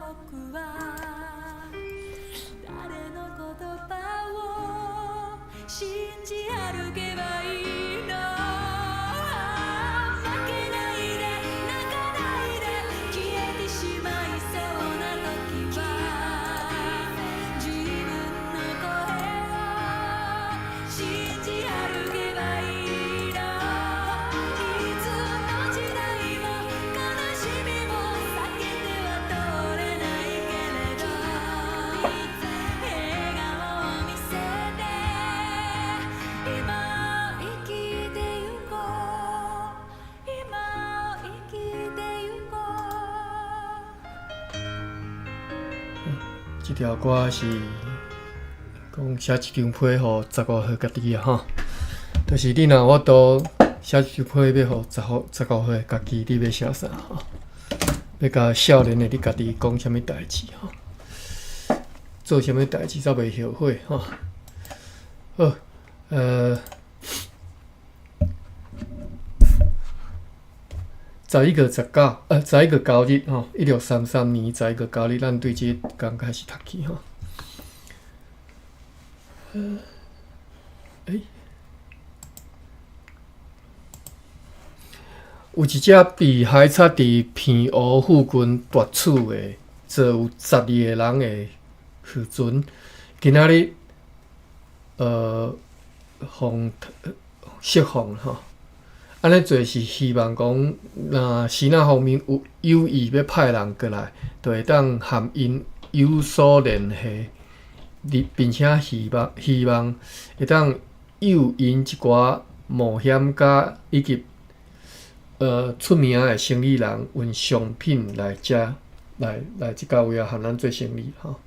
僕は誰の言葉を信じ歩けばいいの？負けないで、泣かないで、消えてしまいそうな時は、自分の声を信じ歩けばいいの。いつの時代も悲しみも避けては通れないけれど、笑顔を見せて今生きてゆこう。今生きてゆこう。這條歌是講寫一張批予15歲家己啊吼，就是你若有法度寫一張批欲予15歲家己，你欲寫啥吼？欲共少年的你家己講啥物代誌吼？做啥物代誌才袂後悔吼？好，11月19，11月9日吼，1633年11月9日，咱對這工開始讀起吼。欸，有一隻被海賊佇澎湖附近奪取的，載有12個人的漁船，今仔日予釋放吼。按呢做是希望講，若支那方面有有意欲派人過來，就會當和𪜶有所聯繫，並且希望會當誘𪜶一寡冒險家以及出名的生意人運商品來遮來這個位仔和咱做生意吼。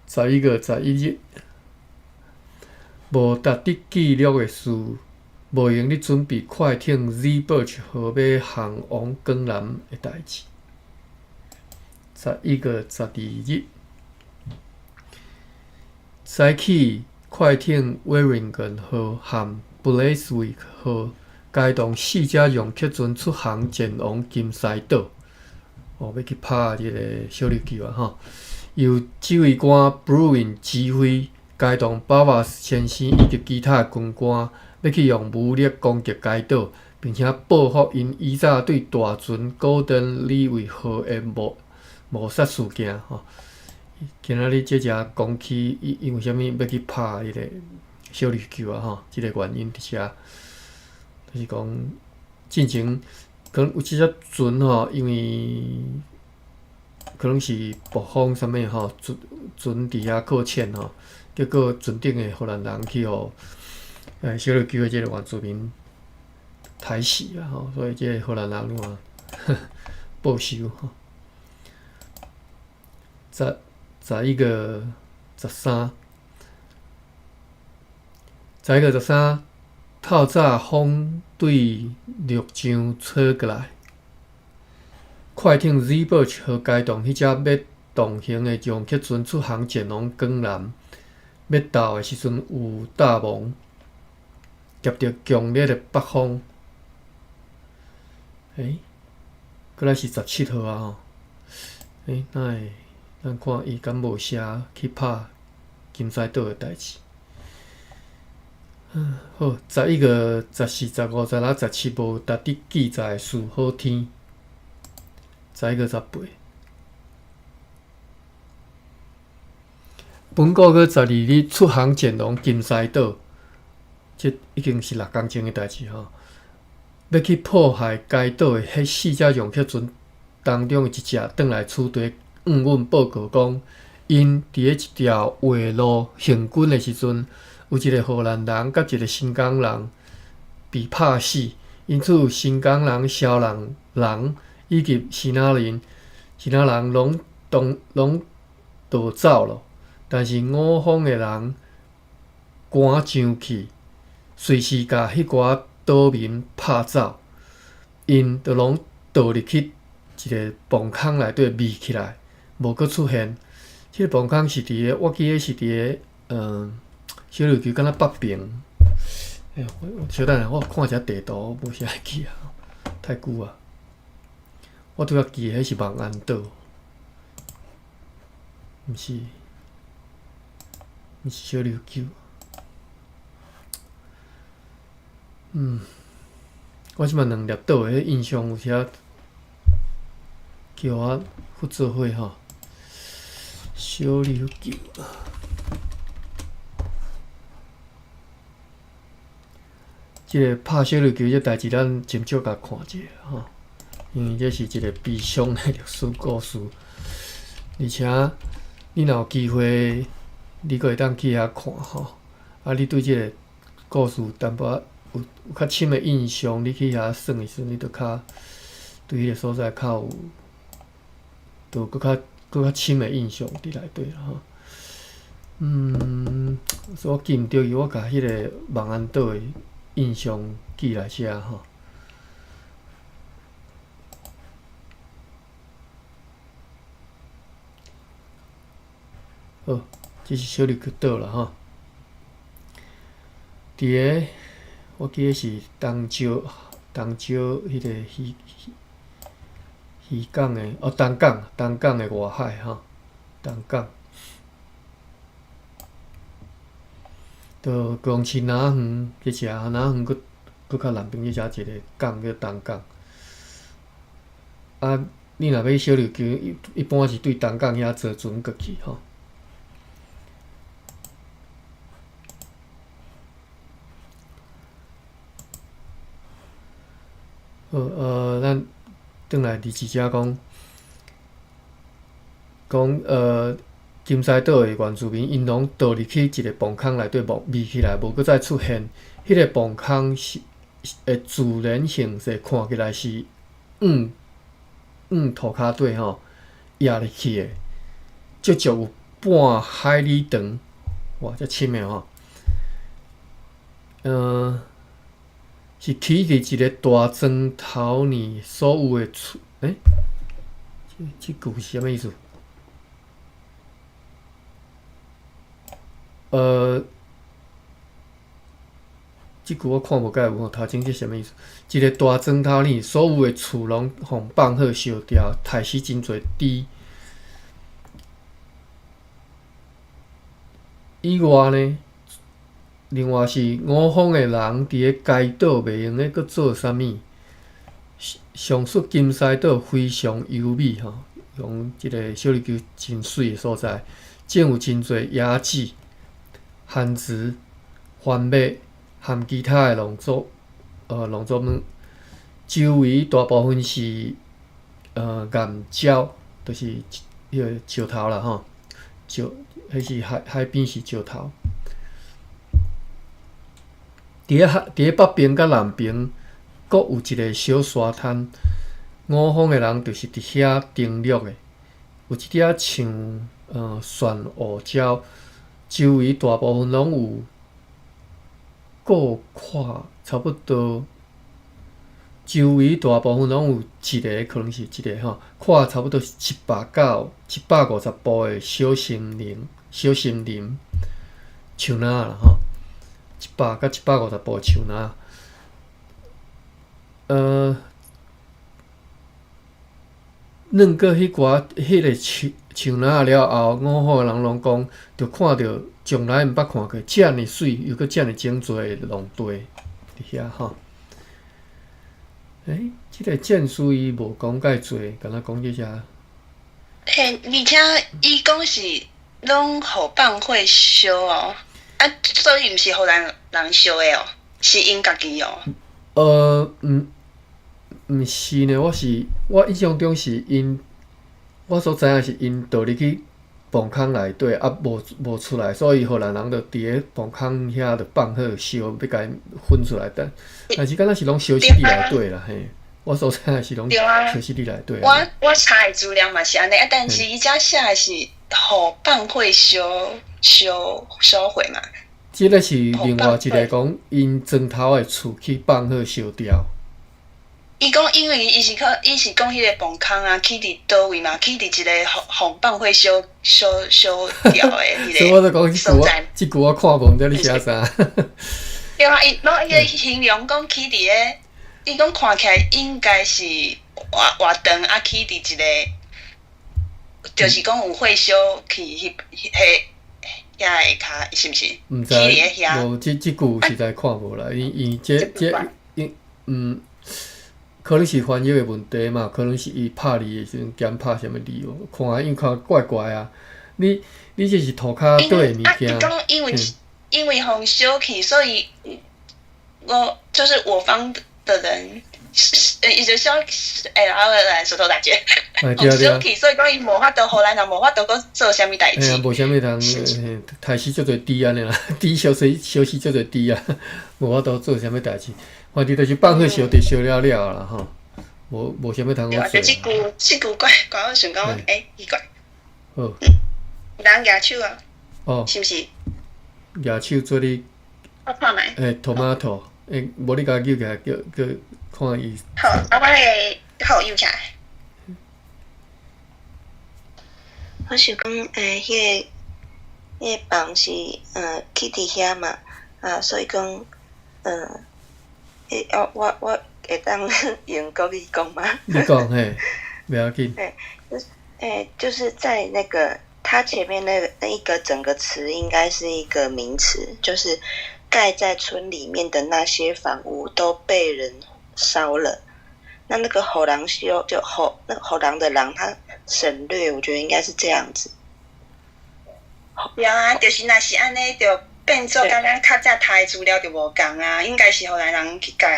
11月11日，無值得記錄的事，無閒咧準備快艇 Zeeburg 號欲航往江南的代誌。11月12日，早起快艇 Weddingen 號和 Bleiswijk 號偕同四隻讓客船出航前往金獅島，哦，欲去拍這個小琉球啊吼。由指揮官 Bruin 指揮，偕同巴瓦斯先生以及其他軍官，欲去用武力攻擊該島，並且報復𪜶以早對大船 Golden 李維號的謀殺事件吼。今仔日這隻講起，因為啥物欲去拍彼個小琉球啊吼？這個原因佇遮，就是講進前可能有這隻船吼，因為可能是暴風啥物吼，船佇遐擱淺吼，結果船頂的荷蘭人去予小琉球的這個原住民刣死啊吼，所以這個荷蘭人你看報仇吼。11月13，11月13，透早風對陸上吹過來，快艇 Zeeburg 號偕同彼隻欲同行的讓客船出航前往江南，欲到的時陣有大霧，夾著強烈的北風。欸，閣來是17號啊吼！欸，哪會？咱看伊敢無寫去拍金獅島的代誌？好，11月14、15、16、十七無值得記載的事好天。11月18，本個月12日出航前往金獅島，這已經是6工前的代誌吼。欲去破壞該島的彼四隻讓客船當中的一隻，轉來此地。向阮報告講，𪜶佇咧一條畫路行軍的時陣，有一個荷蘭人佮一個新港人被拍死，因此新港人、蕭人人以及支那人攏逃走了。但是五方的人趕上去，隨時共彼寡島民拍走，𪜶就攏逃入去一個墓坑內底匿起來。無閣出現。這個墓坑是佇個，我記得是佇個，小琉球敢若北爿。欸，我小等下，我看一下地圖，無啥會記啊，太久啊。我拄仔記的彼是望安島，毋是，毋是小琉球。我這擺兩粒島的彼印象有時仔叫我糊做伙吼。小琉球，這个拍小琉球這代誌，咱真少共看者吼，因為這是一個悲傷的歷史故事，而且你若有機會，你閣會當去遐看吼。啊，你對這個故事淡薄仔有較深的印象，你去遐耍的時陣，你就較對彼個所在較有，就閣較深的印象佇內底啦吼。所以我記毋著去，我共彼個望安島的印象記來遮吼。好，這是小琉球島啦吼。佇個我記得是東石，東石彼個漁港的哦，東港，東港的外海吼，東港。就高雄市南園這只，南園閣較南邊這只一个港叫東港。啊，你若欲去小琉球，一般是對東港遐坐船過去吼。好，咱轉來二字遮講，講金獅島的原住民，𪜶攏倒入去一个墓坑內底墓匿起來，無閣再出現。彼个墓坑是的自然形勢，看起來是往塗跤底吼壓入去的，足足有半海里長，哇，遮深的吼。是起佇一个大磚頭呢，所有的厝，這句是啥物意思？這句我看無介有吼，頭前這啥物意思？一个大磚頭呢，所有的厝攏予放火燒掉，刣死真濟豬。以外呢，另外是五方的人佇咧該島袂用得閣做啥物？上述金獅島非常優美吼，用這个小琉球真媠的所在，種有真濟椰子、番薯、番麥含其他的農作物。周圍大部分是岩礁，就是彼个石頭啦吼，石，彼是海邊是石頭。佇咧北邊佮南邊閣有一个小沙灘，五方的人就是佇遐登陸的。有一點仔像漩渦礁，周圍大部分攏有顧看差不多，周圍大部分攏有一个，可能是一个吼，看差不多是100到150步的小森林，小森林樹林啦吼。100到150步的樹林，转過彼寡彼个樹林了後，五福的人攏講，就看著從來毋捌看過遮爾媠又閣遮爾整齊的農地佇遐吼。這个戰書伊無講介濟，敢若講這些。嘿，而且伊講是攏予放火燒哦。啊，所以毋是予人燒的哦，是𪜶家己哦。毋是呢，我印象中是𪜶，我所知影是𪜶倒入去墓坑內底，啊，無出來，所以荷蘭人就佇咧墓坑遐就放火燒，欲共𪜶薰出來，但是敢若是攏燒死佇內底啦，嘿，我所知影是攏燒死佇內底。我查的資料嘛是按呢，啊，但是伊遮寫的是予放火燒毀嘛。這个是另外一个講，𪜶磚頭的厝去放火燒掉。伊講，因為伊是講彼个墓坑啊，起佇佗位嘛，起佇一个予放火燒掉的彼個所在。所以我就講，這句我看無，毋知你寫啥。對啊，伊攏伊個形容講起佇个，伊講看起來應該是活活長啊，起佇一个，就是講有火燒去彼彼遐下跤，是毋是？毋知，起佇咧遐。無這這句實在看無啦，伊伊這這伊可能是翻譯的問題嘛，可能是伊拍字的時陣兼拍啥物字哦，看因為看怪怪啊。你你這是塗跤底的物啊，伊件，講因為因為予燒去，所以我就是我方的人，伊就燒，欸，然後來舌頭打結，哎對對燒去，所以講伊無法度，荷蘭人無法度閣做啥物代嘿啊，誌。無啥物通，嘿，殺死足濟豬按呢啦，豬燒死燒死足濟豬啊，無法度做啥物代誌。反正就是放火燒佇燒了了啦吼，無無啥物通對啊，好做。就這句這句怪怪，我想講，欸，奇怪，好，人舉手啊，哦，是毋是？舉手做你，我看覓。欸，tomato，欸，無你共舉起來，叫叫看伊。好，啊，我會好舉起來。我想講，欸，彼個彼個房是起佇遐嘛，啊，所以講，欸，我我我會當用國語講嗎？你講嘿，袂要緊。欸，就是欸，就是在那個它前面那個那一個整個詞應該是一個名詞，就是蓋在村裡面的那些房屋都被人燒了。那那個予人燒就予那個予人的人，他省略，我覺得應該是這樣子。對啊，就是若是按呢，就變做佮咱較早查的資料就無仝啊，應該是荷蘭人去共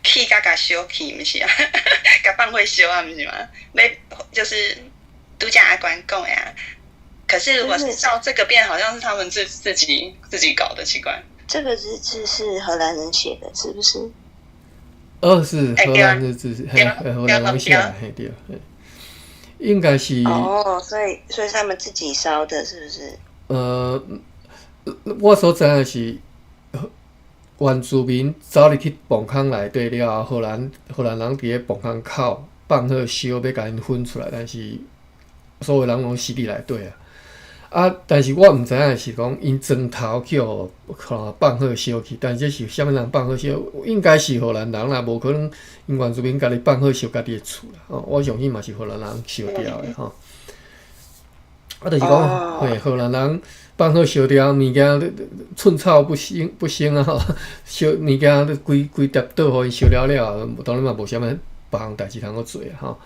去共共燒去，毋是啊？共放火燒啊，毋是嗎？欲就是拄才阿關講的啊。可是如果是照這個變，好像是他們自己搞的，奇怪。這個日誌是荷蘭人寫的，是不是？哦，是荷蘭日誌，嘿，荷蘭人寫的，嘿對，應該是。哦，所以所以他們自己燒的，是不是？我所知影的是原住民走入去墓坑內底了後，荷蘭荷蘭人佇咧墓坑口放火燒，欲共𪜶薰出來，但是所有人攏死佇內底啊。啊！但是我毋知影的是講𪜶磚頭去予放火燒去，但是這是啥物人放火燒？應該是荷蘭人啦，無可能𪜶原住民家己放火燒家己的厝啦。吼，我相信嘛是荷蘭人燒掉的吼。啊，就是講，嘿，荷蘭人放火燒掉物件，寸草不生不生啊！吼，燒物件規規疊島予𪜶燒了了，當然嘛無啥物別項代誌通好做啊！吼。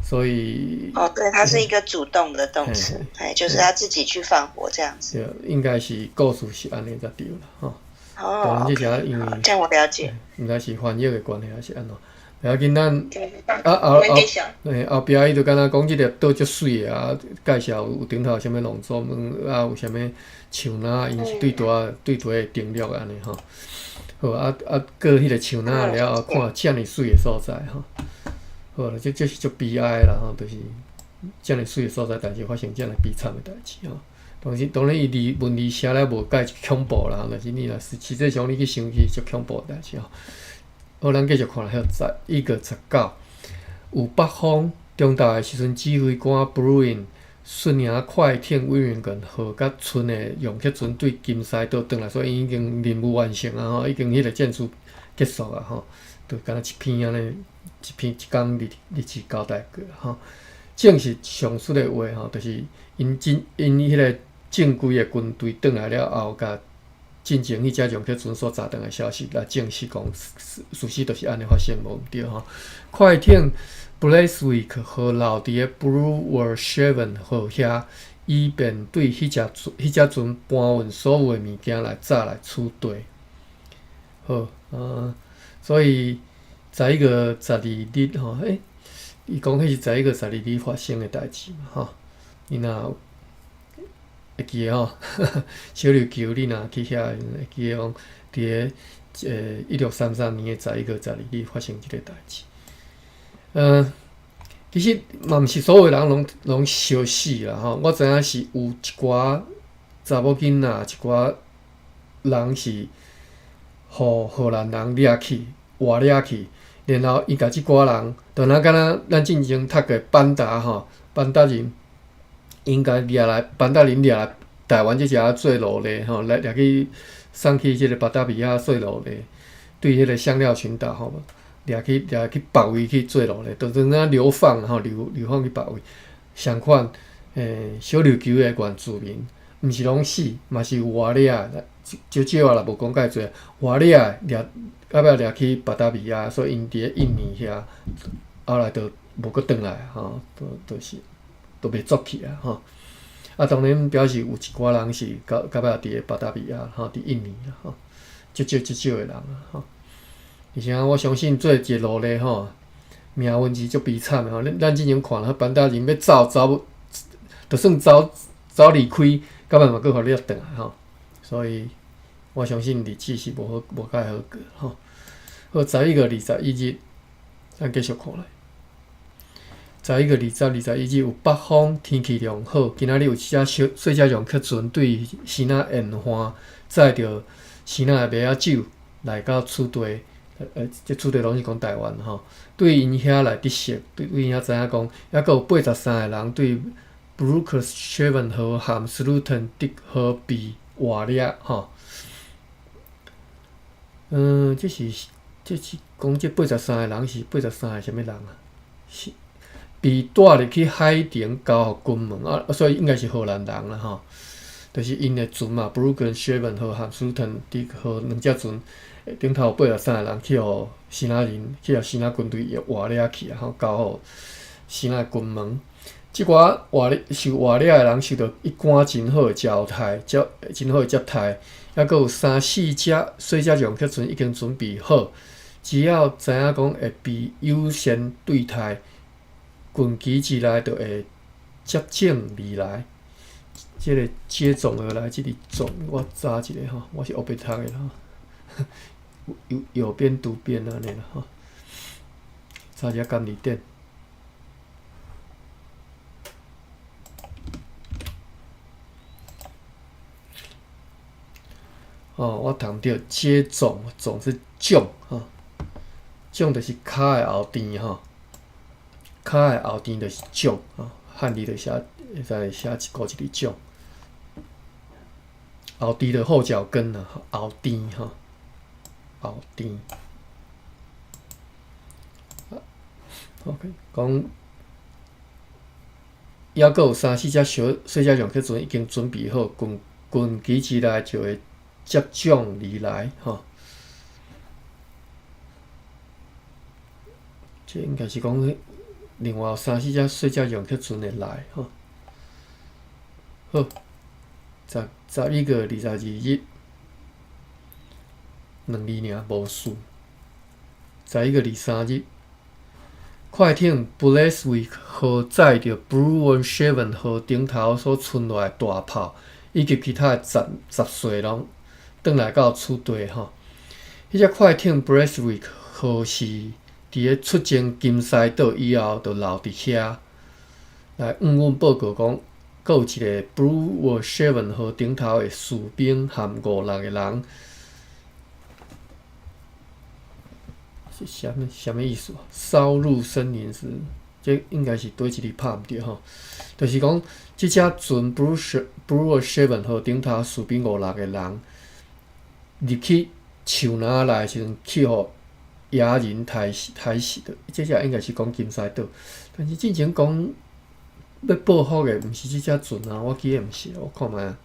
所以哦，對，它是一個主動的動詞，哎，就是他自己去放火這樣子。對，應該是故事是按呢才對啦，吼。哦，當然這是因為這樣我了解。毋知是翻譯的關係還是按怎？袂要緊，咱啊後後嘿後壁伊就敢若講這粒島足媠的啊，介紹有頂頭有啥物農作物啊，有啥物樹林，𪜶是對佗對佗的定律按呢吼。好啊啊，過彼個樹林了後，看遮爾媠的所在吼。好啦，這這是足悲哀的啦吼，就是遮爾媠的所在，但是發生遮爾悲慘的代誌吼。當時當然伊字文字寫了無蓋恐怖啦，但是你若是實際上你去想去足恐怖的代誌吼。好，咱繼續看落去，11月19，有北風中晝的時陣，指揮官 Bruin 率領快艇威靈頓號佮村的楊克船對金獅島轉來，所以已經任務完成啊吼，已經彼個戰事結束啊吼，就敢若一篇按呢，一篇一工日日誌交代過吼。證實上述的話吼，就是𪜶真𪜶彼個正規的軍隊轉來了後，共進前彼隻楊克船所炸斷的消息來證實講，事實就是按呢發生，無毋對吼。快艇 Bleiswijck 號留佇个 Brewershaven 號遐，以便對彼隻彼隻船搬運所有的物件來載來此地。好，所以11月12日吼，欸，伊講彼是十一月十二日發生的代誌嘛，吼。你若會記得吼？小琉球，你若去遐，會記得講，佇个1633年的十一月十二日發生這個代誌。其實嘛毋是所有人攏攏燒死啦吼。我知影是有一寡查某囡仔，一寡人是予荷蘭人掠去，活掠去，然後伊共這寡人，就若敢若咱進前讀過班達吼，班達人𪜶共掠來，班達人掠來台灣這遮做奴隸吼，來掠去送去這個巴達維亞做奴隸，對彼個香料群島吼，掠去掠去別位去做奴隸，就陣仔流放吼，流放去別位。相款，小琉球的原住民，毋是攏死，嘛是有活掠，少少啊啦，無講介濟，活掠掠，到尾掠去巴達維亞，所以𪜶佇咧印尼遐，後來就無閣轉來吼，都就是都袂作去啊吼。啊，當然表示有一寡人是到尾佇咧巴達維亞吼，佇印尼啦吼，足少足少的人啊吼。而且我相信做一個奴隸吼，命運是足悲慘的吼。咱之前看彼班達人欲走走，就算走走離開，到尾嘛閣予掠轉來吼。所以我相信日子是無好無介好過吼。好，11月21日，咱繼續看來。11月20、21日有北風，天氣良好。今仔日有一隻小細隻龍客船對支那沿岸載著支那的麥仔酒來到此地。這此地攏是講臺灣吼，對𪜶遐來得悉，對𪜶遐知影講，猶閣有83個人對 Brookshaven 號和 Slutendijk 號被活掠吼。這是講這八十三個人是八十三個啥物人啊？是被帶入去海廷交予軍門啊，所以應該是荷蘭人啦吼。就是𪜶的船嘛，Brookshaven 號和 Slutendijk 號兩隻船。頂頭有八十三個人去予支那人，去予支那軍隊活掠去啊！吼，交予支那軍門。這寡活掠受活掠的人受著一貫真好的招待，接真好的接待，猶閣有三四隻細隻龍客船已經準備好，只要知影講會被優先對待，近期之內就會接踵而來。這個接踵而來，這個踵我查一下吼，我是烏白讀的吼。有有邊讀邊按呢啦吼，查一下監理點。哦，我讀著接踵，踵是踵吼，踵就是跤的後墊吼，跤的後墊就是踵吼，漢字就寫會使寫一個一個踵，後墊就後腳跟啊，後墊吼。後墊。OK，講，猶閣有三四隻小細隻龍客船已經準備好，近近期之內就會接踵而來，吼。這應該是講另外有三四隻細隻龍客船會來，吼。好，11月22日。兩字爾，無事。11月23日，快艇 Bleiswijk 號載著 Brewenshaven 號頂頭所賰落來大炮，以及其他的雜碎攏轉來到此地吼。彼隻快艇 Bleiswijk 號是佇咧出征金獅島以後，就留佇遐來向阮報告講，閣有一個 Brewenshaven 號頂頭的士兵含五六個人。是啥物啥物意思啊？燒入森林時，這應該是佗一字拍毋著吼。就是講，這隻船 Brewenshaven 號頂頭士兵五六個人入去樹林內時陣，去予野人刣死刣死的。這隻應該是講金獅島，但是進前講欲報復的，毋是這隻船啊，我記得毋是，我看覓啊。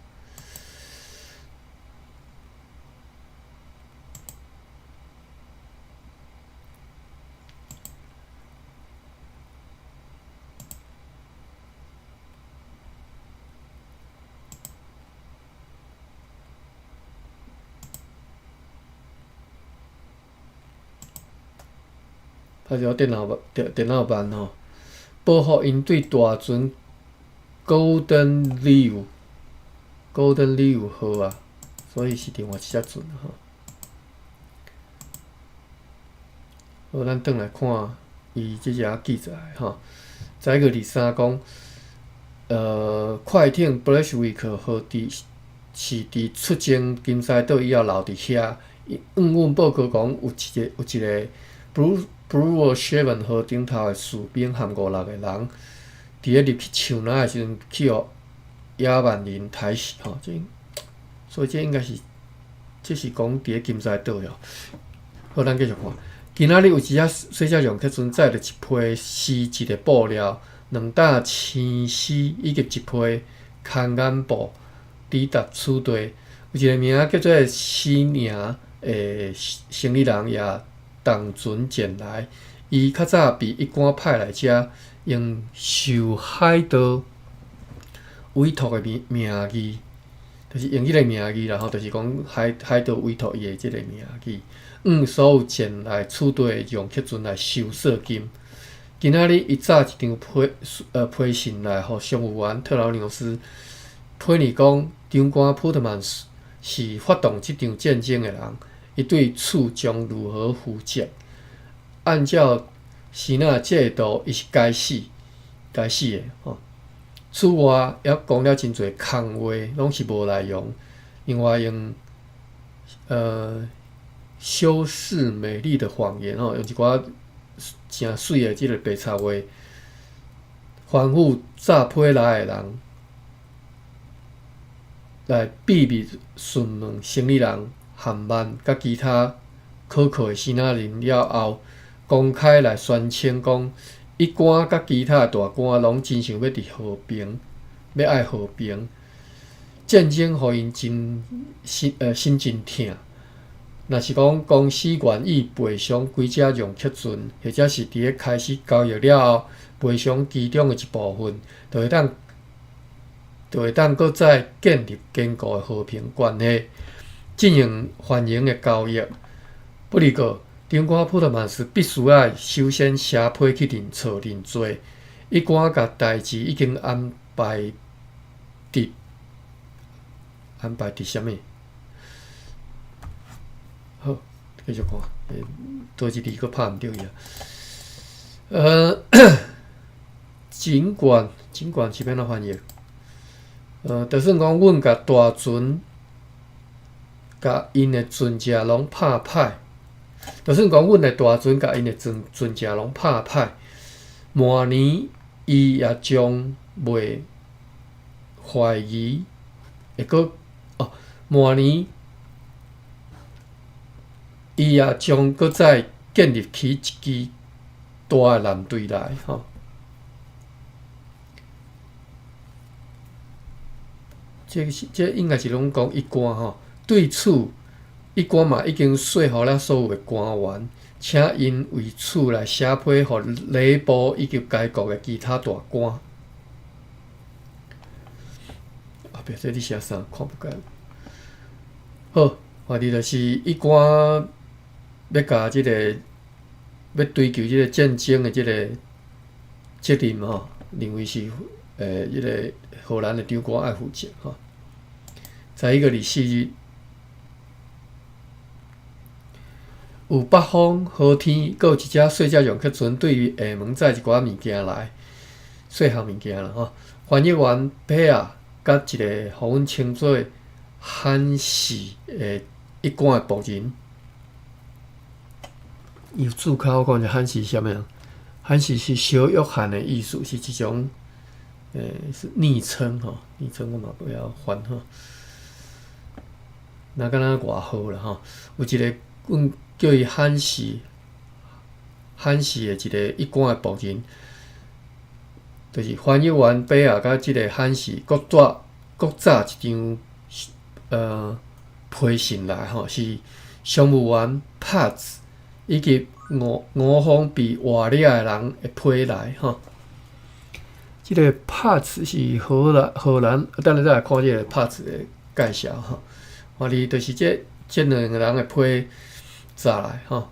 拍一電腦電腦慢吼，報復𪜶對大船 Golden Leeuw Golden Leeuw 號啊，所以是另外一隻船吼。好，咱轉來看伊這隻記載吼。11月23講，快艇 Bleiswijk 號佇是佇出征金獅島以後留佇遐。向阮報告講，有一個 Brewenshaven 號頂頭的士兵含五六個人，佇咧入去樹林的時陣，去予野蠻人刣死吼。這所以這應該是，這是講佇咧金獅島喲。好，咱繼續看。今仔日有一隻細隻楊客船載著一批絲質的布料、2擔青絲以及一批空眼布抵達此地。有一个名叫做施寧的生理人也同船前來。伊較早被一官派來遮，用受海盜委託的名義，就是用彼个名義啦吼，就是講海盜委託伊的這个名義，向所有前來此地的楊客船來收稅金。今仔日伊紮一張批信來，予商務員特勞紐斯批擬講，長官普特曼是發動這場戰爭的人，伊對此將如何負責？按照支那制度，伊是該死，該死的吼。此外，猶講了真濟空話，攏是無內容。另外用修飾美麗的謊言吼，用一寡誠媠的這个白賊話，吩咐紮批來的人來秘密詢問生理人韓曼佮其他可靠的支那人了後，公開來宣稱講，一官佮其他大官攏真想欲佇和平，欲愛和平。戰爭予𪜶真心真疼。若是講公司願意賠償規隻楊客船，或者是佇咧開始交易了後賠償其中的一部分，就會當閣再建立堅固的和平關係，進行繁榮的交易。不過，長官普特曼斯必須愛首先寫批去認錯認罪。一官共代誌已經安排佇啥物？好，繼續看，佗一字閣拍毋著伊啊。儘管是欲按怎翻譯？就算講阮共大船共𪜶的船隻攏拍歹，就算講阮的大船共𪜶的船隻攏拍歹，明年伊也將袂懷疑會閣哦，明年伊也將閣再建立起一支大的艦隊來吼。這是這應該是攏講一官吼，對此一官嘛已經說服了所有的官員，請𪜶為此來寫批予禮部以及該國的其他大官。後壁這你寫啥？看無解。好，反正就是一官欲共這个欲追究這个戰爭的這个責任吼，認為是這个荷蘭的長官愛負責吼。11月24日，有北風、好天，閣有一隻細隻楊客船對廈門載一寡物件來，細項物件啦吼。翻譯員皮亞佮一個予阮稱做漢士的一官的僕人。伊有註腳我講者漢士是啥物人？漢士是小約翰的意思，是一種是昵稱吼，昵稱我嘛袂曉翻吼。若敢若外號啦吼，有一個阮叫伊漢士，漢士的一個一官的僕人，就是翻譯員比亞佮這個漢士各帶各紮一張批信來吼，是商務員帕子以及五方被活掠的人的批來吼。這個帕子是荷蘭，等下再來看這個帕子的介紹吼。反正就是這兩個人的批紮來吼，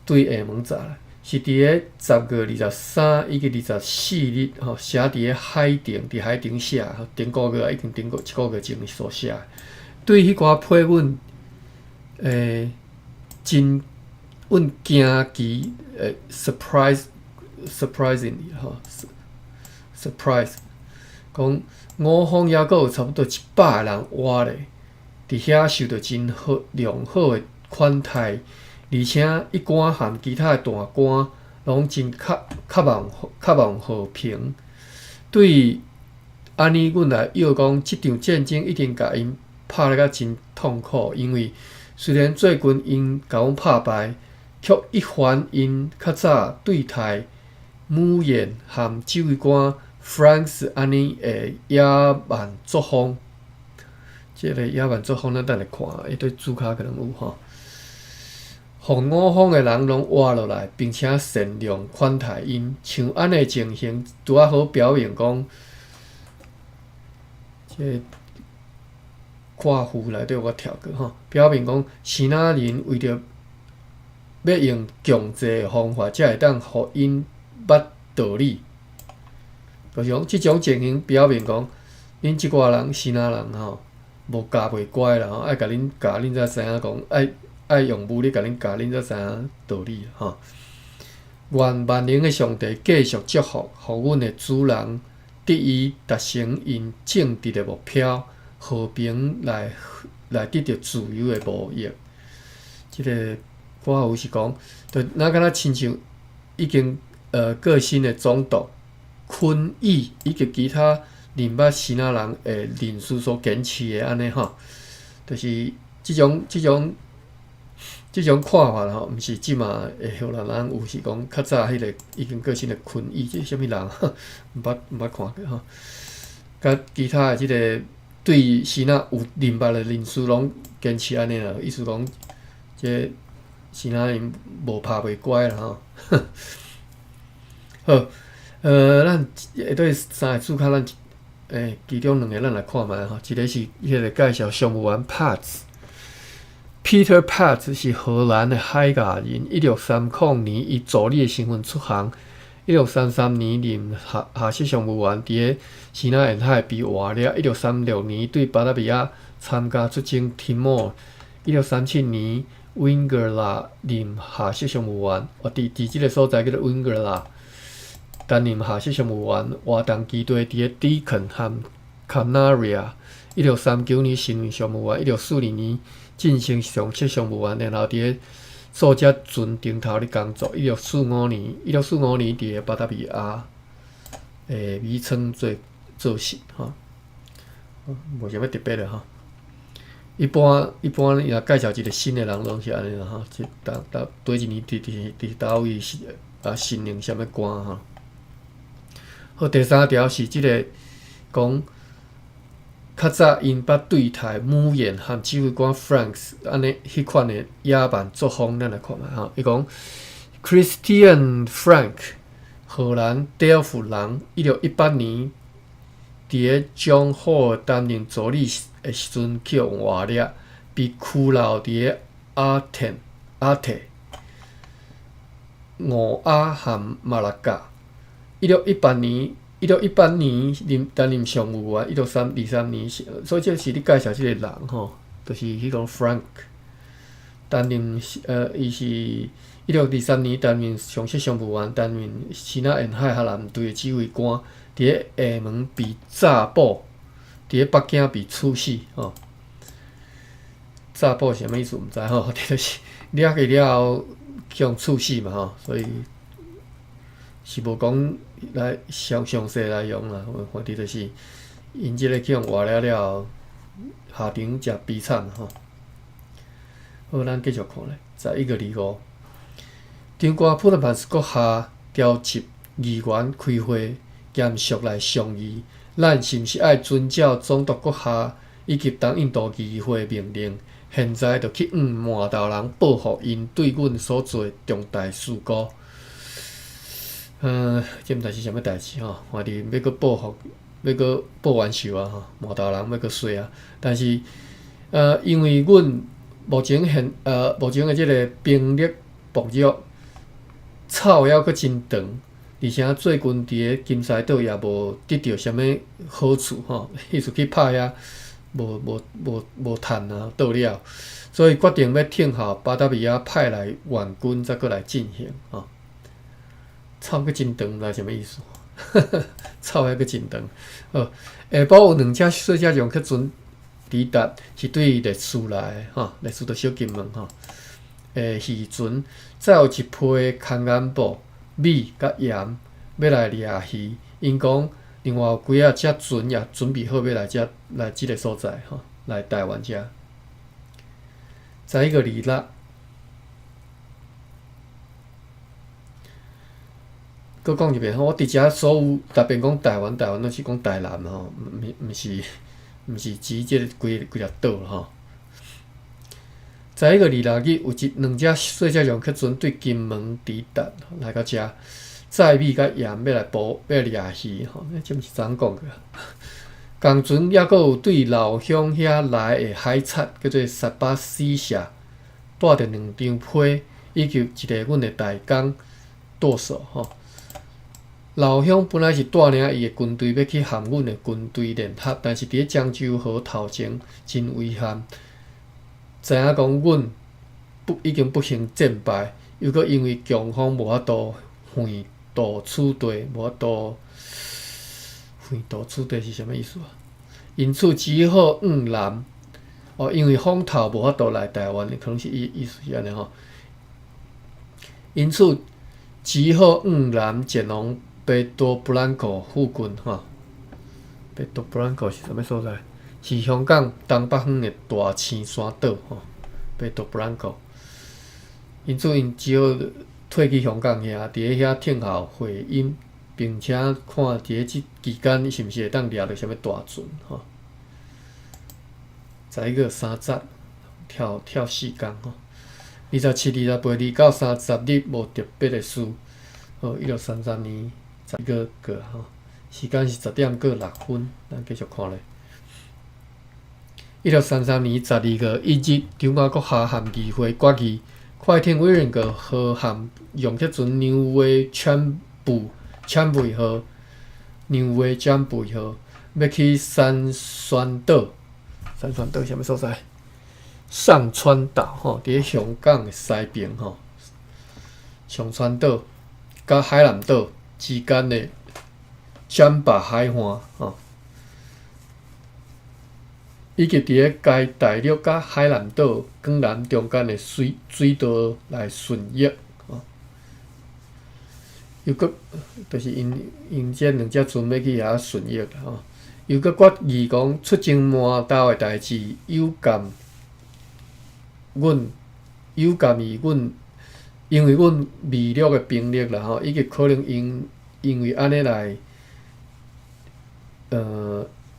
對廈門紮來，是佇咧10月23以及24日吼，寫佇咧海頂，佇海頂寫，頂個月已經頂過一個月前所寫。對彼寡批文，真阮驚奇，surprise，surprisingly 吼，surprise，講五方猶閣有差不多100個人活咧，佇遐受著真好良好的款待，而且一官和其他的大官攏真渴望和平。對按呢，阮來臆講，這場戰爭一定共𪜶拍咧甲真痛苦，因為雖然最近𪜶共阮拍敗，卻一反𪜶較早對待姆燕和指揮官 Franks 按呢的野蠻作風。這个野蠻作風，咱等下看，伊對主卡可能有吼。予五方的人攏活落來，並且善良款待𪜶，像按呢情形，拄仔好表明講，這个括弧內底我跳過吼，表明講支那人為著欲用強制的方法，才會當予𪜶捌道理。就是講，這種情形表明講，恁這寡人支那人吼，無教袂乖啦吼，愛共恁教，恁才知影講，愛愛用武力共恁教，恁才知影道理吼。願萬能的上帝繼續祝福，予阮的主人得以達成𪜶正直的目標，和平來來得著自由的貿易。這个括弧是講，就若敢若親像已經過身的總督昆義以及其他認捌支那人的人士所堅持的按呢吼，就是這種看法吼，毋是這馬的荷蘭人有，是講較早彼个已經過身的昆義，這是啥物人？毋捌看過吼。佮其他的這个對支那有認捌的人士攏堅持按呢啦，意思講，這支那人無拍袂乖啦吼。好，咱下底三个字卡，咱其中兩个咱來看覓吼，一个是彼个介紹商務員 Paats。Peter Paats 是荷蘭的海牙人，1630年以助理的身份出航，1633年任下設商務員，佇个支那沿海被活掠。1636年對巴達維亞參加出征提莫。1637年溫格拉任下設商務員，哦，佇這个所在叫做溫格拉，擔任下設商務員，活動基地佇个迪肯和卡納瑞亞。1639年成為商務員，1642年晉升上設商務員，然後佇个數隻船頂頭咧工作。一六四五年佇个巴達維亞的米倉做事吼，無啥物特別的吼。一般伊若介紹一个新的人，攏是按呢啦吼，這佇佇佗一年佇佗位是升任啥物官吼。好，第三條是這个講，較早𪜶捌對待姆燕和指揮官 Franks 按呢彼款的野蠻作風，咱來看覓吼。伊講 Christian Frank，荷蘭德爾福人，1618年佇个江霍擔任助理的時陣去予活掠，被拘留佇个阿田阿提、吳亞和馬拉加。一六一八年，1618年任擔任商務員，1623年，所以這是咧介紹這个人吼，就是彼個 Frank 擔任伊是1623年擔任上設商務員，擔任支那沿海荷蘭隊的指揮官，佇个廈門被炸捕，佇个北京被處死吼。炸捕是啥物意思？毋知吼，就是掠去了後去予處死嘛吼，所以是無講來詳詳細內容啦，反正就是𪜶這个去予活掠了後，下場誠悲慘吼。好，咱繼續看咧，11月25，長官普特曼斯閣下召集議員開會，嚴肅來商議，咱是毋是愛遵照總督閣下以及東印度議會命令，現在就去向饃頭人報復𪜶對阮所做的重大事故？這毋知是啥物代誌吼，反正欲閣報復，欲閣報冤仇啊吼，饃頭人欲閣衰啊。但是，因為阮目前的這个兵力薄弱，草猶閣真長，而且最近佇个金沙島也無得著啥物好處吼，意思去拍遐無趁啊，倒了，所以決定欲聽候巴達維亞派來援軍，才閣來進行吼。草閣真長，毋知啥物意思？草猶閣真長。好，下晡有兩隻細隻楊克船抵達，是對列斯來的吼，列斯就小金門吼。漁船載有一批空眼布、米佮鹽，欲來掠魚。𪜶講，另外有幾仔隻船也準備好欲來遮來這个所在吼，來台灣遮。11月26。閣講一遍吼，我佇遮所有逐遍講台灣，台灣攏是講台南吼，毋是指這个規規粒島吼。11月26日，有一兩隻細隻楊克船對金門抵達來到遮，載米佮鹽欲來捕，欲來掠魚吼，這毋是昨昏講過。仝船猶閣有對老鄉遐來的海賊，叫做沙巴西社，帶著兩張批，以及一个阮的大工舵手吼。老鄉本來是帶領伊的軍隊欲去和阮的軍隊聯合，但是佇咧漳州河頭前真遺憾，知影講阮不已經不幸戰敗，又閣因為強風無法度橫渡此地，無法度橫渡此地是啥物意思啊？因此只好往南。哦，因為風頭無法度來台灣，可能是意意思是按呢吼。因此只好往南前往贝多布蘭科附近吼。貝多布蘭科是啥物所在？是香港東北方的大青山島吼。貝多布蘭科。因此，𪜶只好退去香港遐，佇咧遐聽候回音，並且看佇咧這期間是毋是會當掠著啥物大船吼。11月30，跳跳四工吼。27、28、29、30日無特別的事。好，1633年11月過吼，時間是10點過6分，咱繼續看咧。1633年12月1日，長官閣下和議會決議，快艇威靈格號和楊克船娘威全部全部號娘威全部號欲去山川島。山川島啥物所在？上川島吼，佇咧香港的西邊吼，上川島佮海南島之間的漳壩海岸吼，以及佇咧該大陸佮海南島、廣南中間的水水道來巡弋吼。又閣就是𪜶𪜶這兩隻船欲去遐巡弋吼。又閣決議講出征麻豆的代誌有鑑阮有鑑於阮，因為阮微弱的兵力啦吼，以及可能因因為按呢來，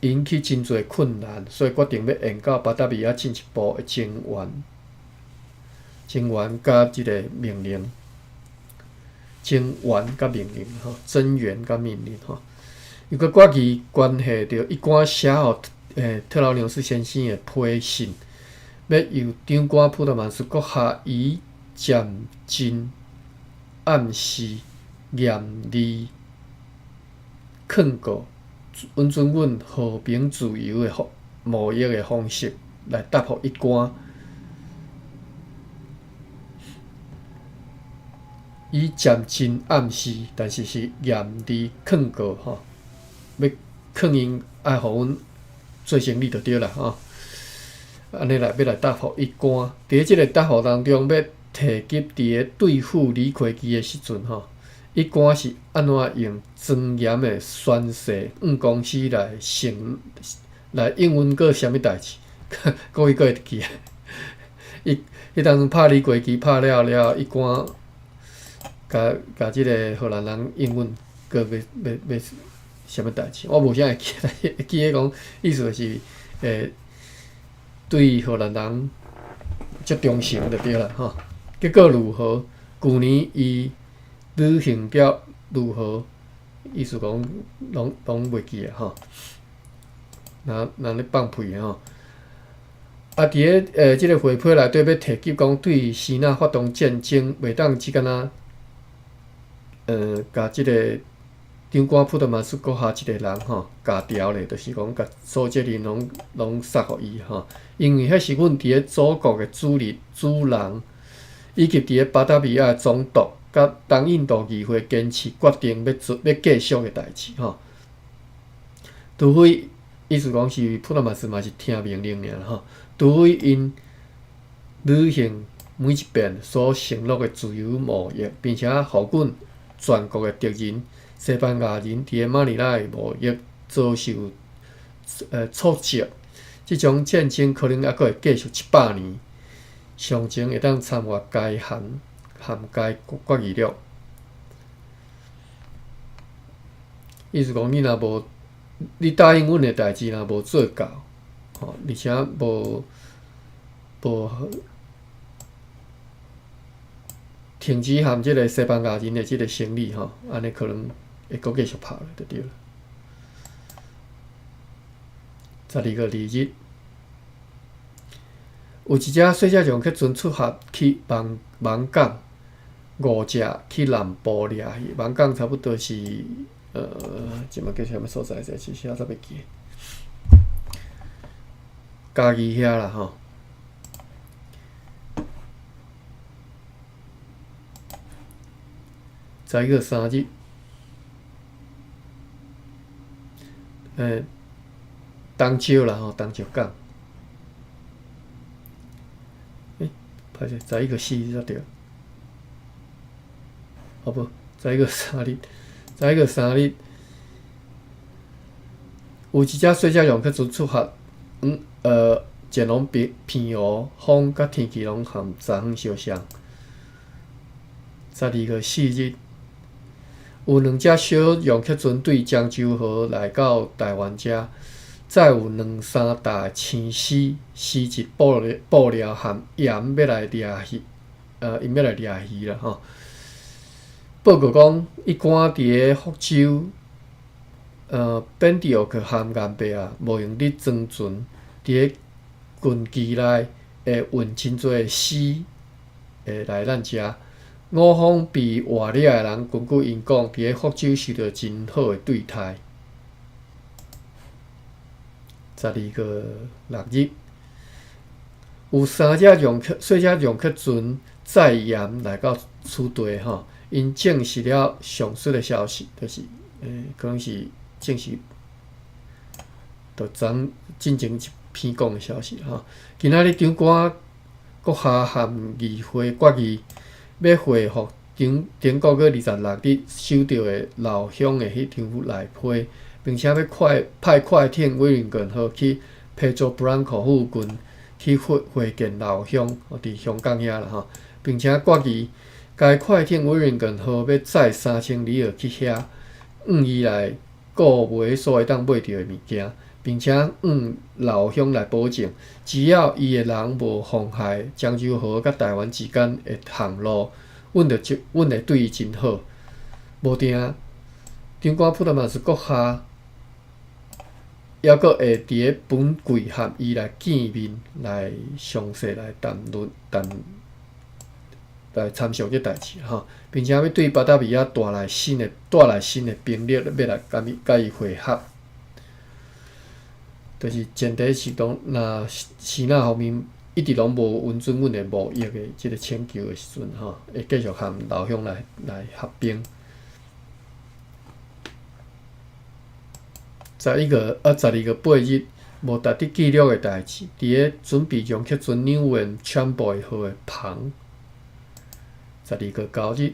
引起真濟困難，所以決定欲沿到巴達維亞進一步的增援、增援佮這个命令，增援佮命令吼，增援佮命令吼。又閣決議關係著一貫寫予特勞紐斯先生的批信，欲由長官普特曼斯閣下以漸進暗示嚴厲勸告，允准阮和平自由的方貿易的方式來答覆一貫。以漸進暗示，但是是嚴厲勸告吼，欲勸𪜶愛予阮做生理就對啦吼。按呢來欲來答覆一貫，佇咧這个答覆當中，欲提及佇咧對付李魁基的時陣吼，一貫是按怎用莊嚴的宣誓，向公司來承來應允過啥物代誌，各位閣會記得？伊彼當陣拍李魁基拍了了，一貫共共這个荷蘭人應允過欲欲欲啥物代誌？我無啥會記得，會記得講意思就是，對荷蘭人足忠誠就對啦吼。結果如何？舊年伊旅行了如何？意思講攏攏袂記啊吼。若若咧放屁的吼。啊，佇咧這个回批內底欲提及講，對支那發動戰爭，袂當只敢若共這个長官普特曼斯閣下一个人吼，共調咧，就是講共所有責任攏攏捒予伊吼。因為彼是阮佇咧祖國的主力主人，以及佇咧巴達維亞的總督，佮東印度議會堅持決定欲做欲繼續的代誌吼。除非意思講是普特曼斯嘛是聽命令爾吼，除非𪜶履行每一遍所承諾的自由貿易，並且予阮全國的敵人西班牙人佇咧馬尼拉的貿易遭受挫折，這種戰爭可能猶閣會繼續100年，詳情會當參閱該函含該決議錄。意思講，你若無你答應阮的代誌若無做到，吼，而且無停止和這个西班牙人的這个生意，吼，按呢可能會閣繼續拍落就對了。12月2日，有一隻細隻龍客船出發去網網港，五隻去南部掠魚。網港差不多是這馬叫啥物所在？這一時仔袂記。嘉義遐啦吼。11月3日，東石啦吼，東石港。歹勢，11月4日才對。哦無，十一月三日，十一月三日，有一隻細隻龍客船出發，前往澎湖，風佮天氣攏和昨昏相像。12月4日，有兩隻小龍客船對漳州河來到台灣遮，載有兩三袋青絲、絲質布料和鹽欲來掠魚，𪜶欲來掠魚啦吼。報告講，伊關佇个福州，本地奧克和岩伯啊，無閒佇裝船，佇个近期內會運真濟絲會來咱遮。五方被活掠的人，根據𪜶講，佇个福州受著真好的對待。12月6日，有三隻龍客細隻龍客船載鹽來到此地吼，𪜶證實了上述的消息，就是，可能是證實，就昨進前一篇講的消息吼。今仔日長官閣下和議會決議，欲回覆頂頂個月26日收著的老鄉的彼張內批，並且欲快派快艇威靈頓號去 Pedro Blanco 附近去會會見老鄉，佇香港遐啦吼，並且決議該快艇威靈頓號欲載3000里爾去遐，向伊來購買所會當買著的物件，並且向老鄉來保證，只要伊的人無妨害漳州河佮台灣之間的航路，阮就阮會對伊真好。無定，長官普達馬斯閣下，猶閣會佇个本櫃和伊來見面，來詳細來談論談來參詳這代誌吼，並且欲對巴達維亞帶來新的兵力，欲來佮伊會合。就是前提是講，若支那方面一直攏無允准阮的貿易的這个請求的時陣吼，會繼續和老鄉來合兵。11月啊，12月8日，無值得記錄的代誌，佇个準備將客船紐運川貝號的帆。12月9日，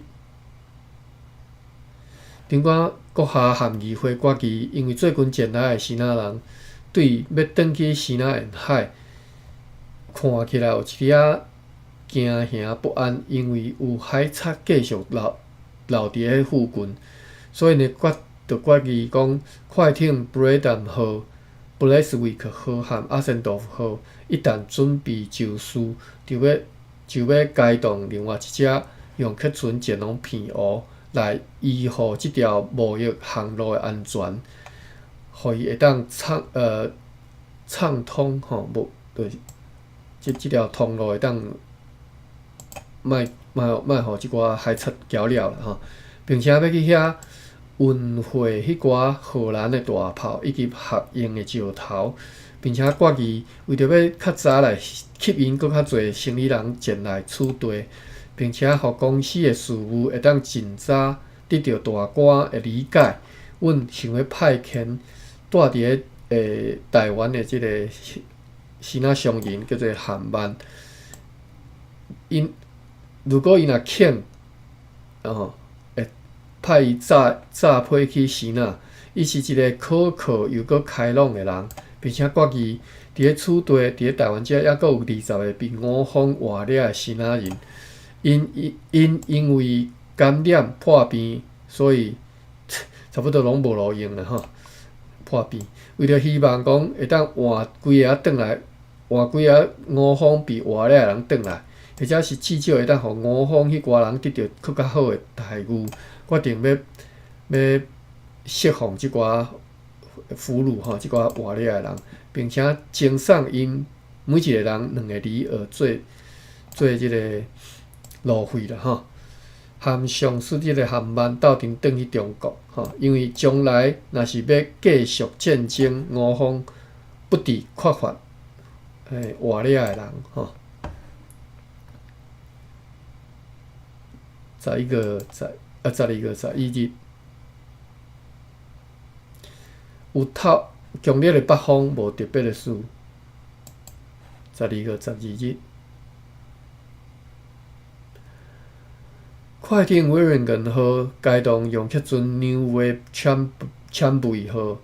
長官閣下和議會決議，因為最近前來的支那人對欲轉去支那沿海，看起來有一點仔驚惶不安，因為有海賊繼續留佇彼附近，所以呢就決議講，快艇布雷丹號、布雷斯維克號和阿森多夫號一旦準備就緒，就欲開動另外一隻用客船前往澎湖，來維護這條貿易航路的安全，予伊會當暢通吼，無就是這條通路會當莫莫莫予這寡海賊攪擾啦吼，並且欲去遐運貨彼寡荷蘭的大炮以及合用的石頭，並且決議為著欲較早來吸引閣較濟生意人前來此地，並且予公司的事務會當盡早得著大官的理解，阮想欲派遣蹛佇个台灣的這个支那商人叫做韓曼，𪜶如果伊若肯，會派伊早早批去支那，伊是一个可靠又閣開朗的人，並且決議佇咧此地，佇咧台灣遮，猶閣有20个被五方活掠的支那人，𪜶因為感染破病，所以差不多攏無路用啦吼，破病。為著希望講會當換幾个仔轉來，換幾个吳方被活掠的人轉來，或者是至少會當予吳方彼寡人得著閣較好的待遇，決定欲釋放這寡俘虜吼，這寡活掠的人，並且贈送𪜶每一個人兩个里爾做做這个路費啦吼。含上述這个韓曼鬥陣轉去中國吼，因為將來若是欲繼續戰爭，吳方不致缺乏活掠的人吼。11月十啊，12月11日，有透強烈的北風，無特別的事。12月12日，快艇威靈頓號開動用客船紐約攕貝號，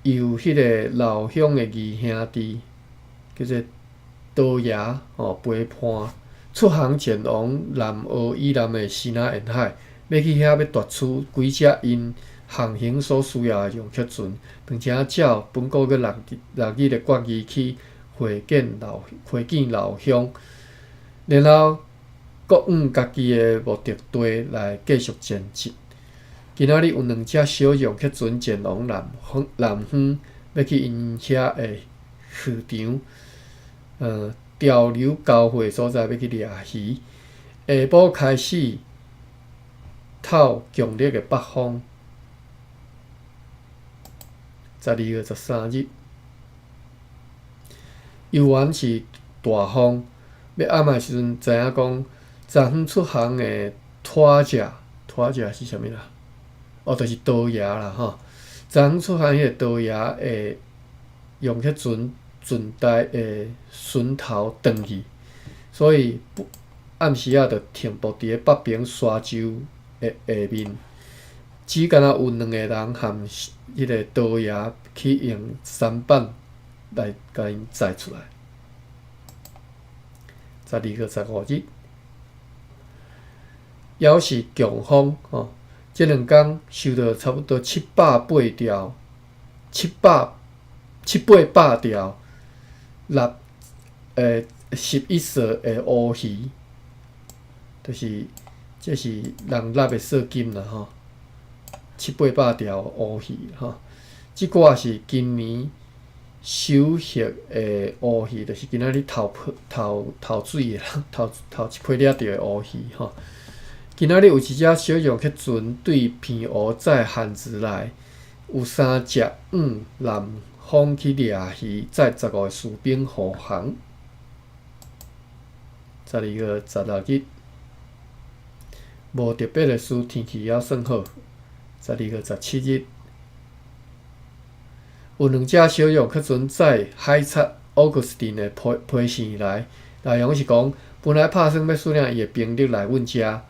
由彼个老鄉的義兄弟叫做多爺吼陪伴，出航前往南澳以南的西南沿海，欲去遐欲奪取幾隻𪜶航行所需要的用客船，並且照本個月6日的決議去會見老鄉，然後閣往家己的目的地來繼續前進。今仔日有兩隻小用客船前往南方，欲去𪜶遐的漁場，潮流交匯所在，欲去掠魚。下晡開始透強烈的北風。12月13日，猶原是大風。欲暗的時陣，知影講，昨昏出航的拖者，拖者是啥物啦？哦，就是刀爺啦吼。昨昏出航彼个刀爺會用彼船船台的船頭轉去，所以暗時仔就停泊佇咧北爿沙洲的下面。只干焦有兩个人含彼个刀爺去用舢板來共𪜶載出來。12月15日，猶是強風吼，這兩工收到差不多780條、七八百條六11索的烏魚，就是這是人納的稅金啦吼，七八百條烏魚吼，這寡是今年收穫的烏魚，就是今仔日頭頭頭水的頭頭一批掠著的烏魚吼。今仔日有一隻小用客船對澎湖載漢子來，有三隻往南方去掠魚，載15個士兵護航。12月16日，無特別的事，天氣猶算好。12月17日，有兩隻小用客船載海賊奧古斯丁的批信來，內容是講，本來拍算欲率領伊的兵力來阮遮，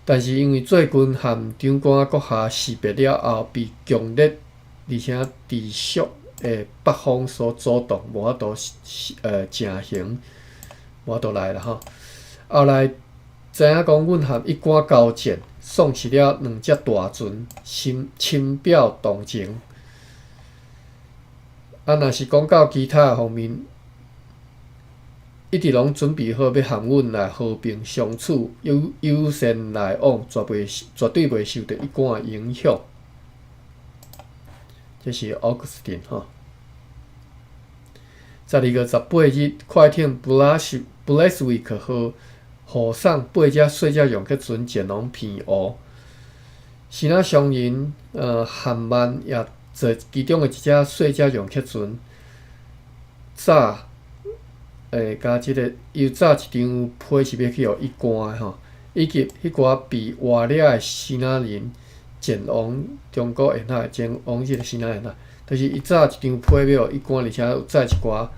但是因為最近和長官閣下士別了後，被強烈而且持續的北風所阻擋，無法度成行，無法度來啦吼。後來知影講，阮和一官交戰，喪失了兩隻大船，深深表同情。啊，若是講到其他方面，一直攏準備好欲和阮來和平相處，友善來往，絕對袂受著一官的影響。這是奧古斯丁吼。12月18日，快艇布拉斯維克號護送八隻細隻用客船前往澎湖。時仔商人韓曼也坐其中的一隻細隻用客船，早共這个又早一張批是欲去予伊關的吼，以及彼寡被活掠的支那人前往中國沿海，前往這个支那沿海，就是伊早一張批欲予伊關，而且有載一寡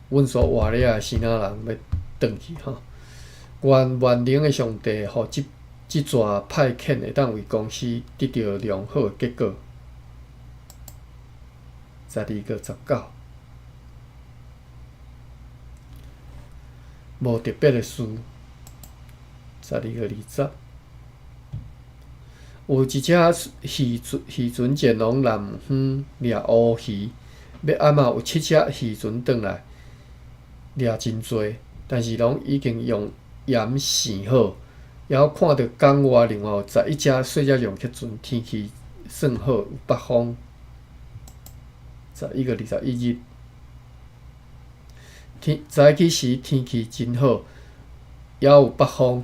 阮所活掠的支那人欲轉去吼。願萬能的上帝，予這逝派遣會當為公司得著良好的結果。12月19，無特別的事。12月20，有一隻漁船漁船前往南方掠烏魚，欲暗仔有七隻漁船轉來，掠真濟，但是攏已經用鹽糋好。猶看著港外另外有11隻細隻龍客船，天氣算好，有北風。11月21日，天早起時天氣真好，猶有北風。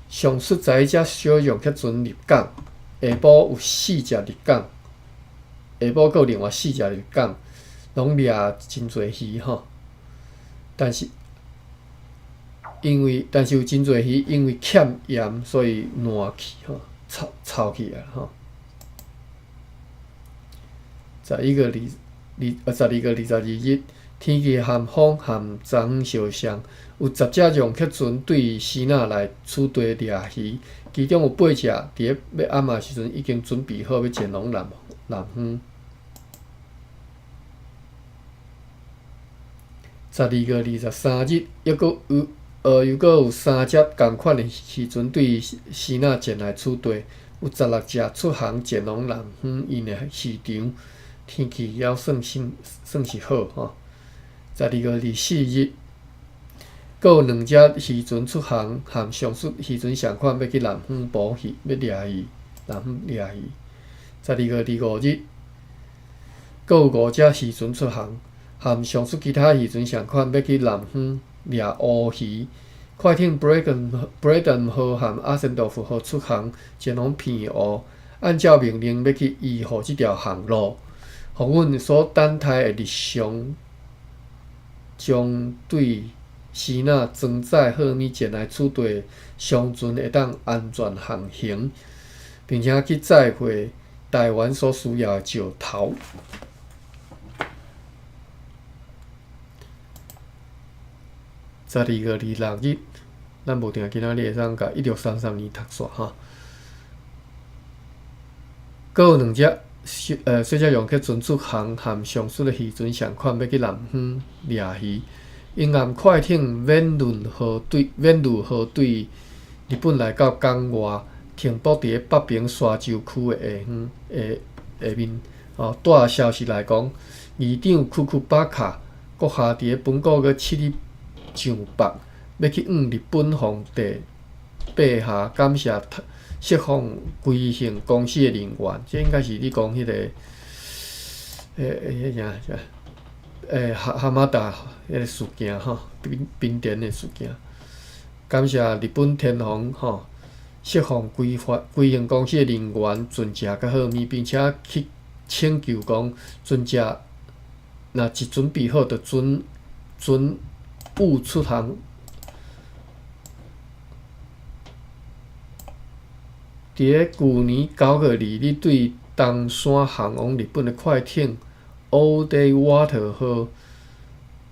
上述十一隻小龍客船入港，下晡有四隻入港，下晡閣有另外四隻入港，攏掠真濟魚吼。但是因為，但是有真濟魚因為欠鹽，所以爛去吼，臭臭去啊吼。11月2、2呃，12月22日，天氣和風和昨昏相像，有10隻龍客船對支那來此地掠魚，其中有八隻佇咧欲暗仔時陣已經準備好欲前往南南方。12月23日，猶閣有猶閣有三隻仝款的漁船對支那前來此地，有16隻出航前往南方𪜶的漁場，天氣猶算是算是好吼。12月24日，閣有兩隻漁船出航，和上述漁船相款，欲去南方捕魚，欲掠魚，南方掠魚。12月25日，閣有五隻漁船出航，和上述其他漁船相款，欲去南方掠烏魚。快艇 Bremen 號和阿森多夫號出航前往澎湖，按照命令欲去維護這條航路，予阮所等待的日常將對支那裝載貨物前來此地的商船會當安全航行，並且去載貨台灣所需要的石頭。12月26日，咱無定今仔日會當共1633年讀煞哈。閣有兩隻小隻龍客船出航，和上述的漁船相款，欲去南方掠魚。沿岸快艇免潤號對免潤號對日本來到港外，停泊佇咧北平沙洲區的下方下下面。哦，帶消息來講，議長庫庫巴卡閣下佇咧本個月7日上北，欲去向日本皇帝陛下感謝釋放歸行公司的人員，這應該是你講彼個，彼啥啥，哈哈馬達彼個事件吼，濱濱田的事件。感謝日本天皇吼釋放歸還歸行公司的人員船隻佮貨物，並且去請求講船隻若一準備好，就准准勿出航。佇咧舊年9月2日，對東山航往日本的快艇 Old Water 號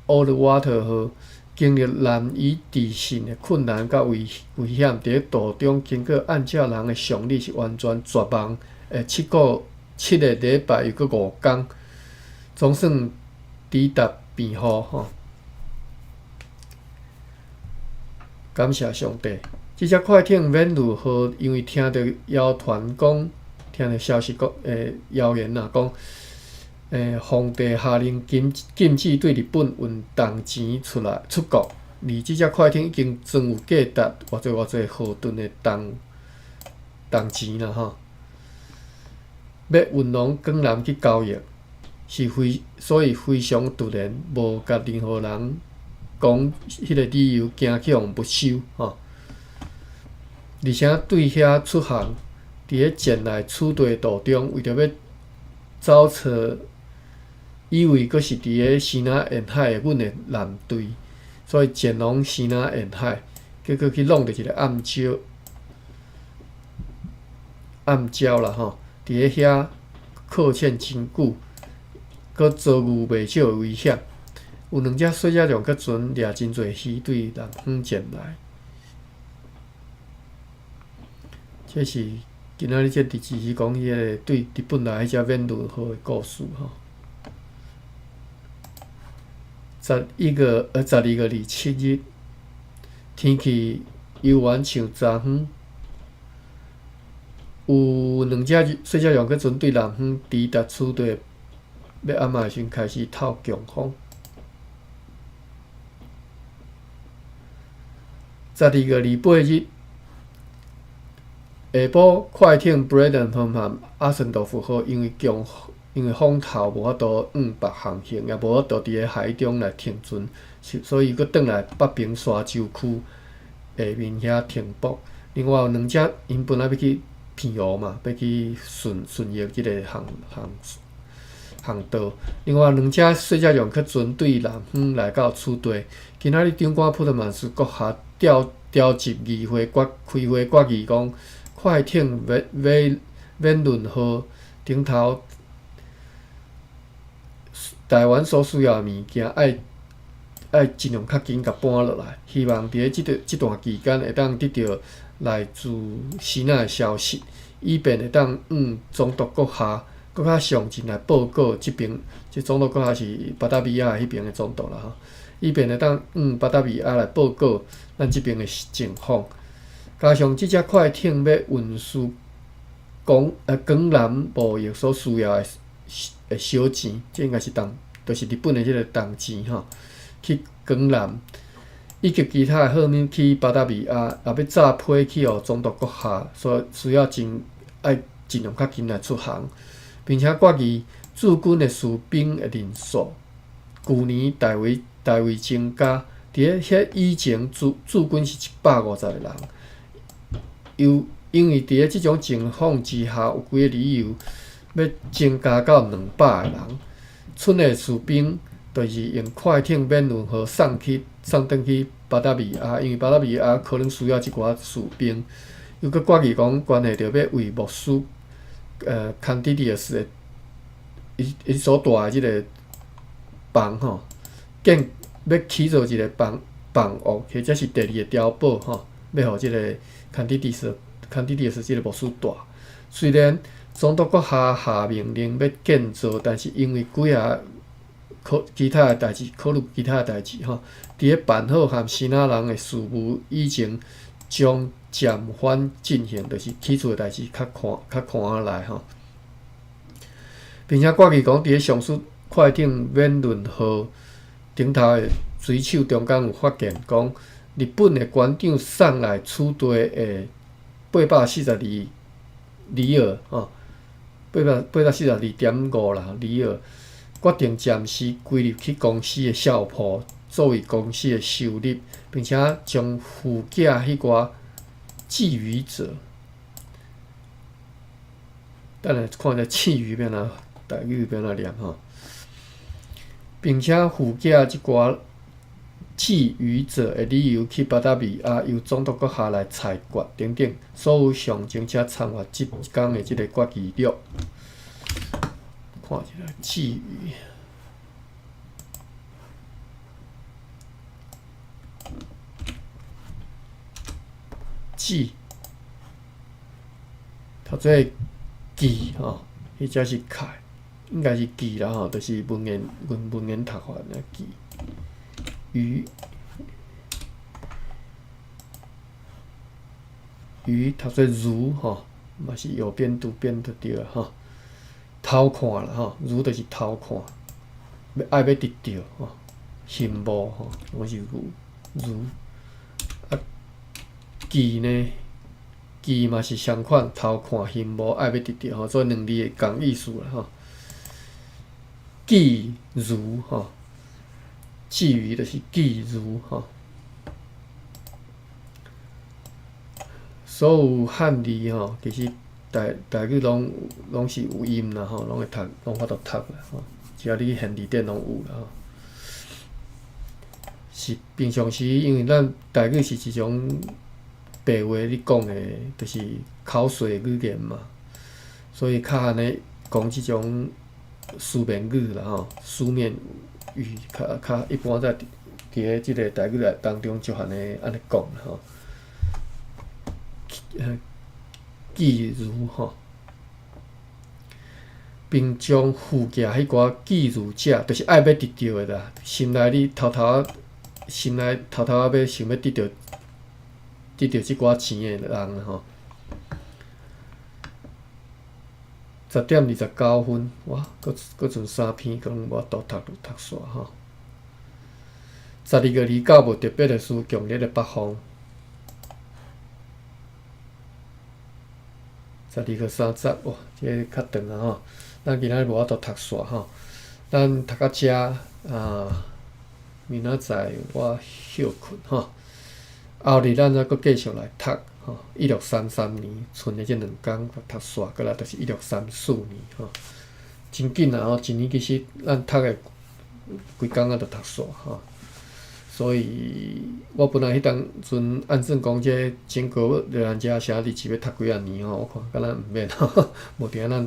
Old Water 號，經歷難以置信的困難佮危危險，佇咧途中經過按照人的常理是完全絕望的7個禮拜又閣5工，總算抵達澎湖吼。感謝上帝！這隻快艇免如號，因為聽著謠傳講，聽著消息講，謠言啊講，皇帝下令禁禁止對日本運銅錢出來出國，而這隻快艇已經裝有價值偌濟偌濟荷噸的銅銅錢啦吼，欲運往江南去交易，是非所以非常突然，無共任何人講彼個理由，驚去予沒收吼。而且對遐出航，佇咧前來此地途中，為著欲走錯，以為閣是佇咧支那沿海的阮的艦隊，所以前往支那沿海，結果去弄著一個暗礁，暗礁啦吼，佇咧遐擱淺真久，閣遭遇袂少的危險。有兩隻細隻龍客船掠真濟魚對南方前來。這是今仔日這日子是講彼個對日本來彼隻免輪號的故事吼。12月27日，天氣猶原像昨昏。有兩隻細隻龍骨船對南方抵達此地，欲暗的時陣開始透強風。12月28日下晡，快艇布雷登和阿森多夫號因為風頭無法度往北航行，也無法度佇咧海中來停船，所以閣轉來北爿沙洲區下面遐停泊。另外有兩隻，𪜶本來欲去澎湖嘛，欲去順順逆這个航道。另外兩隻細隻龍骨船對南方來到此地。今仔日長官普特曼斯閣下調集議會決開會決議講，快艇免輪號頂頭台灣所需要的物件，愛盡量較緊共搬落來，希望佇咧這段期間會當得著來自支那的消息，以便會當向總督閣下閣較詳盡來報告這爿，這總督閣下是巴達維亞彼爿的總督啦吼，以便會當向巴達維亞來報告咱這爿的情況。加上這隻快艇欲運輸江南貿易所需要的小錢，這應該是銅，就是日本的這个銅錢吼，去江南，以及其他的貨物去巴達維亞，也欲早批去予總督閣下，所以需要真愛盡量較緊來出航，並且決議駐軍的士兵的人數，舊年大為增加。佇咧彼以前駐軍是150個人，又因為佇咧這種情況之下，有幾个理由欲增加到200個人。村的士兵就是用快艇免運號送轉去巴達維亞，因為巴達維亞可能需要這寡士兵。又閣決議講，關係著欲為牧師康迪迪斯的伊所蹛的這个房吼，建欲起造一个房屋，或者是第二个碉堡吼，欲予這个康迪迪斯這个牧師蹛。雖然總督閣下下命令欲建造，但是因為幾仔考其他的代誌，考慮其他的代誌吼，佇咧辦好和支那人的事務以前，將暫緩進行，就是起厝的代誌較寬仔來吼。並且決議講，佇咧上述快艇免輪號頂頭的水手中間有發現講，日本的館長送來此地的842里爾吼，842.5啦里爾，決定暫時歸入去公司的硝鋪，作為公司的收入，並且將附寄彼寡覬覦者，等下看下覬覦欲按怎台語欲按怎念吼，並且附寄這寡覬覦者的理由去巴達維亞，由總督閣下來裁決等等，所有詳情請參閱這工的這个決議錄。看一下覬覦，覬，讀做記吼，彼只是楷，應該是記啦吼，就是文言讀法爾記。覦，覦讀做如吼，嘛是有邊讀邊就對啦吼。偷看啦吼，如就是偷看，欲愛欲得著吼，羨慕吼，攏是如如。啊，記呢？記嘛是相款，偷看、羨慕、愛欲得著吼，所以兩字會仝意思啦吼。記如吼，覬覦就是記如吼。所有漢字吼，其實台語攏是有音啦吼，攏會讀，攏法度讀啦吼。只要你現字典攏有啦吼。是平常時，因為咱台語是一種白話咧講的，就是口說語言嘛，所以較按呢講這種書面語啦吼，書面語較一般在佇咧這个台語內當中就按呢按呢講啦吼。記如吼，並將附寄彼寡覬覦者，就是愛欲得著的啦，心內你偷偷仔，心內偷偷仔欲想欲得著這寡錢的人吼， 10點29分，哇，閣閣剩三篇，閣攏無法度讀讀煞吼。12月29無特別的事，強烈的北風。12月30，哇，這个較長啊吼。咱今仔日無法度讀煞吼，咱讀到遮啊，明仔載我歇睏吼。後日咱再閣繼續來讀吼，1633年，賰的這兩工讀煞，過來就是1634年吼。真緊啊吼，一年其實咱讀的規工仔就讀煞吼。所以我本來彼當陣按算講這整個熱蘭遮城日誌欲讀幾仔年吼，我看敢若毋免吼，無定咱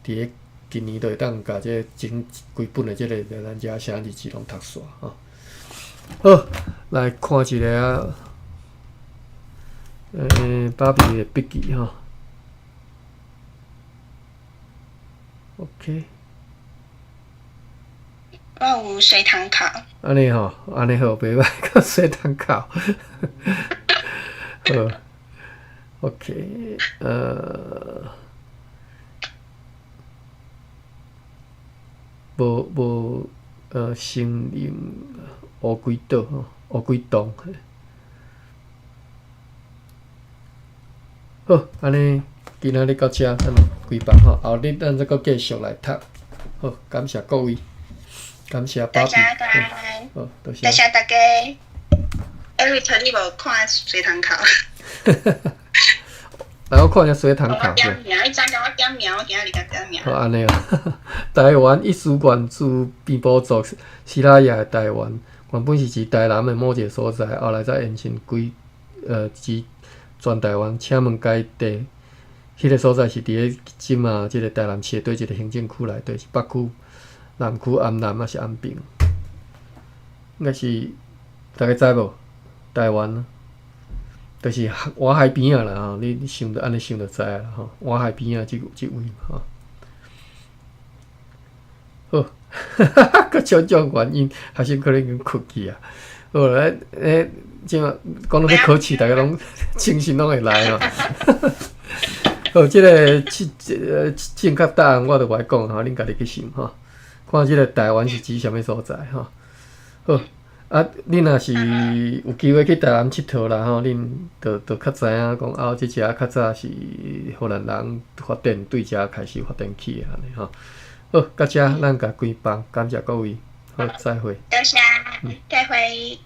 佇咧今年就會當共這整規本的這个熱蘭遮城日誌攏讀煞吼。好，來看一下啊，芭比的筆記吼。OK。我有隨堂考。按呢吼，按呢好，袂歹，閣隨堂考。好，OK，無無承認烏龜島吼，烏龜洞。好，按呢今仔日到遮，咱關房吼，後日咱再閣繼續來讀。好，感謝各位。感謝芭比。好，多謝。多謝大家。Eric，你無看隨堂考？來，我看一下隨堂考。我點名，你昨共我點名，我今仔日共點名。好，按呢哦。台灣一詞源自平埔族西拉雅的台灣，原本是指台南的某一个所在，後來才延伸規指全台灣。請問該地彼个所在是佇咧這馬這个台南市的佗一个行政區內底，是北區、南區、安南抑是安平？應該是大家知無？台灣就是外海邊仔啦吼，你想著按呢想就知啦吼，外海邊仔這這位吼。好，閣種種原因，學生可能已經睏去啊。好來，這馬講到欲考試，大家攏精神攏會來吼。好，這个這正確答案我就無愛講吼，恁家己去想吼。看這个台灣是指啥物所在吼。好，啊，恁若是有機會去台南𨑨迌啦吼，恁就就較知影講啊，這遮較早是荷蘭人發展對遮開始發展起的按呢吼。好，到遮咱共關房，感謝各位，好，再會。多謝，再會。